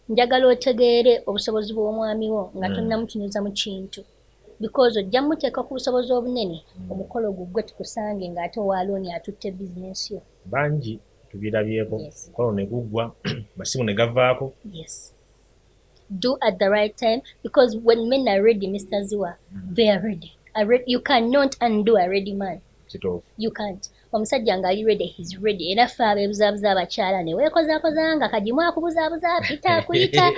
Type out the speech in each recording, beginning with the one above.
Njagala otegeere obusobozi bw'omwami wo nga tonnamutunuza mu kintu, because ojja muteeka ku busobozi obunene, omukolo gugwe tukusange ng'ate owa looni atutte bizinensi yo. Bangi tubirabyeko. Omukolo ne guggwa, masimu ne gavaako. Yes, do at the right time, because when men are ready, Mr Ziwa, they are ready. You cannot undo a ready man. Kituufu. You can't. Omusajja ng'ali ready, he's ready. Era ffe abeebuzaabuza abakyala ne weekozaakoza nga kagimu akubuzaabuza, pita akuyita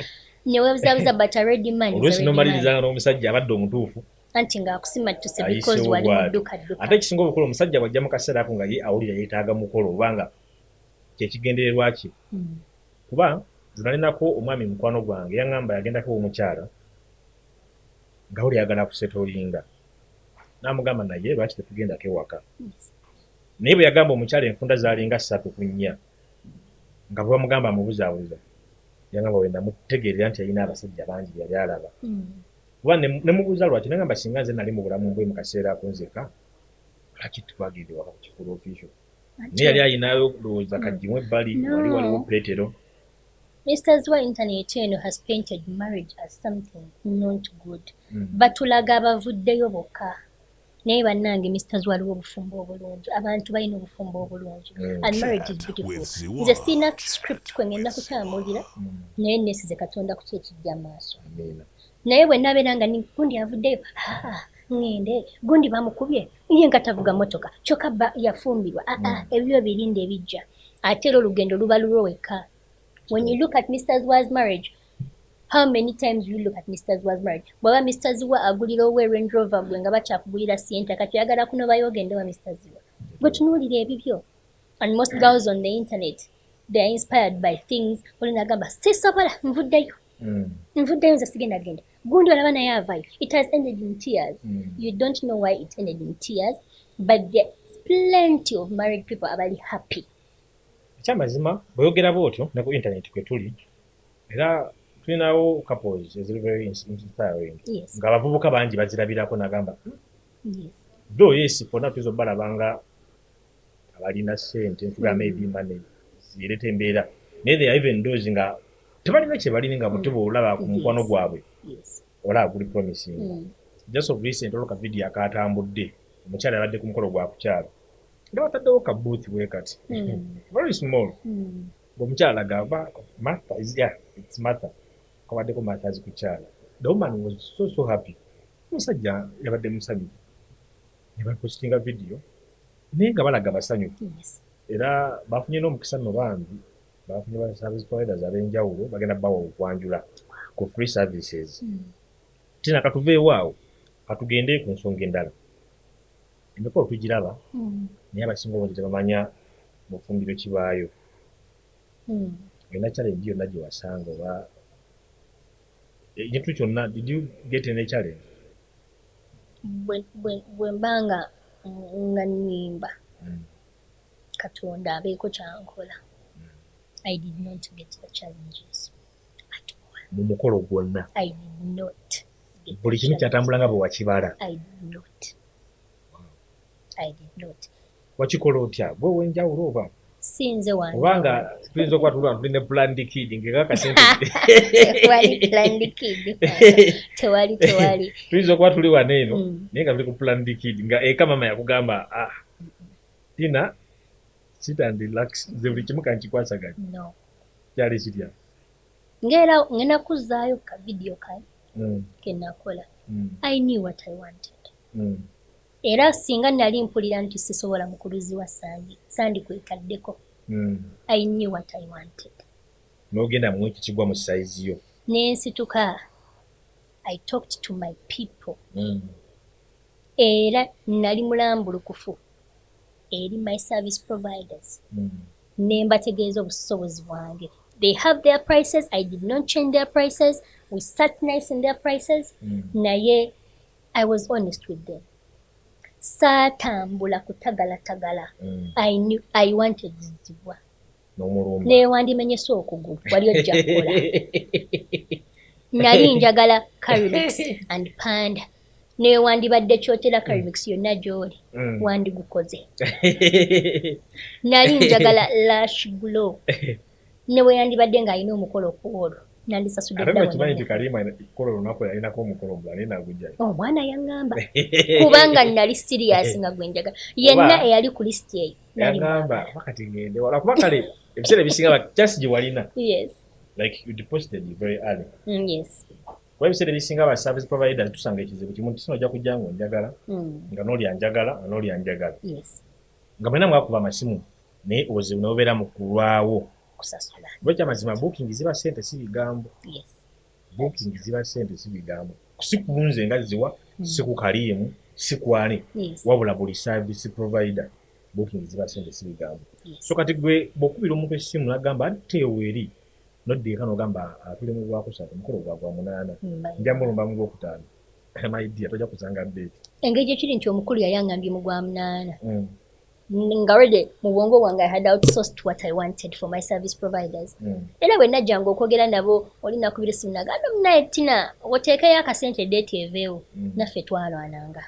ne weebuzaabuza, but a ready man is a Oluusi ready man. Nomaliriza nga n'omusajja abadde omutuufu Anti ng'akusimattuse because ayisewo wali bw'atyo. mu dduka dduka. Ate ekisinga obukulu, omusajja bw'ajja mu kaseera ako nga ye awulira yeetaaga mukolo obanga kyekigendererwa kye. Kuba nze nalinako omwami mukwano gwange, yaŋŋamba yagendako omukyala nga wuli ayagala kusettlinga, n'amugamba, "Naye lwaki tetugendako ewaka?" Naye bwe yagamba omukyala enfunda zaalinga 3 ku 4 nga bwe bamugamba amubuzaabuza, yagamba we namutegeerera nti yalina abasajja bangi be yali alaba. Kuba ne mubuuza lwaki, nagamba, "Singa nze nali mu bulamu bwe mu kaseera ako nzeka, lwaki twagenda ewaka ku kifula official?" Naye yali ayinayo lowooza kagimu ebbali. No. Wali waliwo Peetero. Mr Ziwa, internet eno has painted marriage as something not good. Batulaga abavuddeyo bokka, naye bannange, Mr Ziwa, waliwo obufumbo obulungi, abantu balina obufumbo obulungi and marriage is Chat beautiful. with Ziwa. Nze siina script kwe ngenda kutambulira, naye neesize Katonda ku kyekijja maaso. Amiina. Naye bwe nabeera nga gundi avuddeyo, "Ah, ŋŋende, gundi bamukubye, ye nga tavuga motoka, kyokka ba yafumbirwa." Aa, ebyo birinde ebijja, ate era olugendo luba lulwo wekka. When you look at Mr Ziwa's marriage, how many times you look at Mr Ziwa's marriage? Bw'aba Mr Ziwa agulira owe Range Rover, gwe nga bakyakugulira Sienta, kati oyagala kunobayo ogende wa Mr Ziwa? Gwe tunuulira ebibyo. And most girls on the internet, they are inspired by things. Oli nagamba, "Sisobola, nvuddeyo, nvuddeyo, nze sigenda genda. Gundi olaba naye avayo." It has ended in tears. You don't know why it ended in tears, but there's plenty of married people abali happy. Ekyamazima, bweyogera bwotyo, ne ku internet kwe tuli, era tulinawo couples eziri very inspiring ng'abavubuka bangi bazirabirako nagamba, though yes, fonna tuyinza obalaba nga abalina ssente, ntugamba maybe money zireeta embeera, naye there are even those nga tebalina kye balina, nga buti bwolaba ku mukwano gwabwe olaba guli promising. Just of recent, olwo ka video akatambudde, omukyala yabadde ku mukolo gwa kukyala nga bataddewo ka booth bwe kati, very small, ng'omukyala agamba Martha is, yeah, it's Martha, kabaddeko Martha's kukyala. The woman was so so happy, omusajja yabadde musanyufu, ne bapostinga video naye nga balaga basanyufu. Era bafunye n'omukisa nno, bambi bafunye ba service providers ab'enjawulo bagenda bawa okwanjula ku free services. Tina, katuveewo awo, katugende ku nsonga endala. Emikolo tugiraba, naye abasinga obungi tebamanya mufumbiro kibaayo. Olina challenge yonna gye wasanga oba ekintu kyonna? Did you get any challenge? Bwe mba nga nnimba, Katonda abeeko kyankola. I did not get the challenges at all. Mu mukolo gwonna? I did not get. Buli kimu kyatambula nga bwe wakibala? I did not, I did not. Wakikola otya? Gwe wenjawulo oba? Si nze wange. Obanga tuyinza okuba tuli tulina planned kid ngeka kasente. Tewali planned kid, tewali, tewali. Tuyinza okuba tuli wano eno naye nga tuli ku planned kid, nga eka mama yakugamba, "Ah, Tina, sit and relax, nze buli kimu kankikwasaganya." No. Kyali kitya? Ngera ngenda kuzzaayo ka video kali kenakola. I knew what I wanted. Era singa nali mpulira nti sisobola mukuluzi wa sandi, sandikwetaddeko. I knew what I wanted. N'ogenda mu ekyo kigwa mu sayizi yo. Nensituka, I talked to my people. Era nali mulambulukufu eri my service providers ne mbategeeza obusobozi bwange. They have their prices. I did not change their prices. We sat nice in their prices. Naye I was honest with them, saatambula kutagalatagala. I knew I wanted Zibwa. N'omulumba. Newandimenyesa okugulu, wali ojja kukola. Nali njagala curry mix and panda, newandibadde kyotera curry mix yonna gy'oli wandigukoze. Nali njagala lash glow, ne bwe yandibadde ng'alina omukolo ku olwo. Nandisasudde. Ate nokimanyi nti Kalima kola olunaku yalinako omukolo omulala, naye nagujjayo. Omwana yaŋŋamba, kubanga nali serious nga gwe njagala yenna eyali ku lisiti eyo. Nali Yagamba mwagala. Wakati ngende wala, kuba kale ebiseera ebisinga chance gye walina, like you deposited very early. Kuba ebiseera ebisinga ba service providers tusanga ekizibu kimu nti sino ojja kujja nga onjagala, nga n'oli anjagala, nga n'oli anjagala, nga mwena mwakuba amasimu, naye obuzibu ne bubeera mu kulwawo Kusasula. Kuba ekyamazima booking ziba ssente, si bigambo. Booking ziba ssente, si bigambo. Si kunze nga ziwa, si ku Kaliimu, si kwani, wabula buli service provider booking ziba ssente, si bigambo. So kati gwe bw'okubira omuntu essimu n'agamba ate eri nodda eka n'ogamba, "Ah, tuli mu gwakusatu, omukolo gwa gwa munaana, nja mulumba mu gwokutaano." My dear, tojja kusanga date. Engeri gyekiri nti omukulu yali angambye mu gwa munaana, nga already mu bwongo bwange I had outsourced what I wanted for my service providers. Era bwe najjanga okwogera nabo, oli nakubira essimu nagamba, "Munaye Tina, oteekeyo akasente date eveewo." Naffe twalwananga.